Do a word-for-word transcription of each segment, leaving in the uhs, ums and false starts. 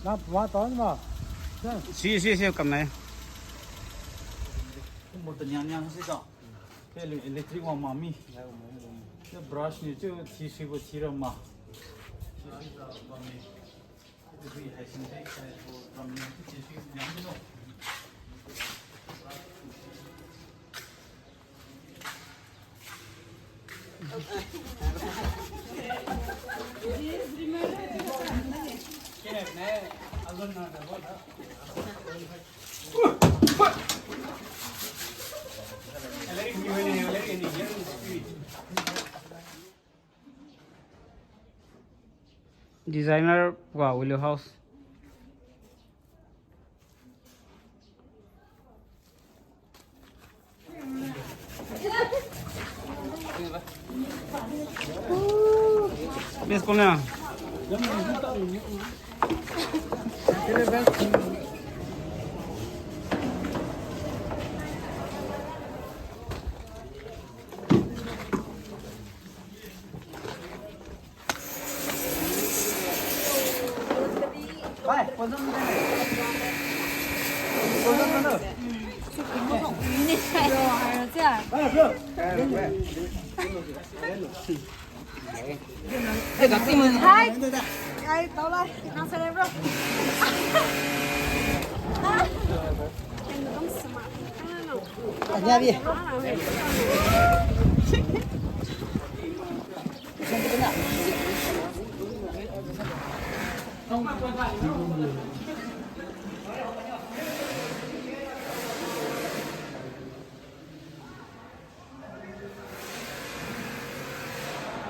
Na puma ton ma. Si, si, si, kam nai. Mo ta niang niang si ta. Ke ele-, electric wang mami. Ke brush ni chu thi sui bo thi ra ma. Thi sui ta mami. Ke bi hai sin te kai bo mami. Thi sui niang ni lo. Designer wa Willow House. Miss Konya. Hai. Hai, tao lai. Nang sa lai, bro. Anya bi.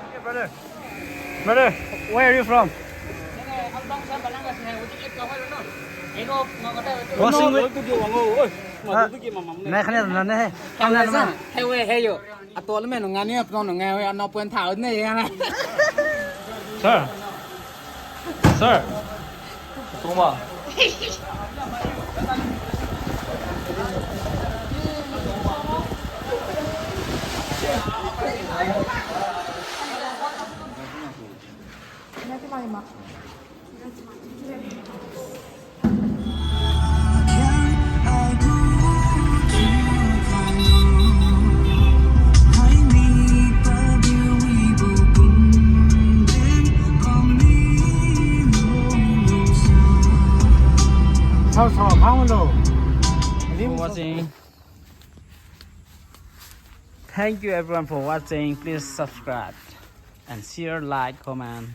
Hey, brother. Brother, where are you from? Washing with. Ah, nai khane na ne. Khane na. Highway, highway. Ato le me nung ngani, ato nung ngani, anao pon thao ne ya. Sir. Sir. Tungma. Watching. Thank you everyone for watching. Please subscribe and share, like, comment.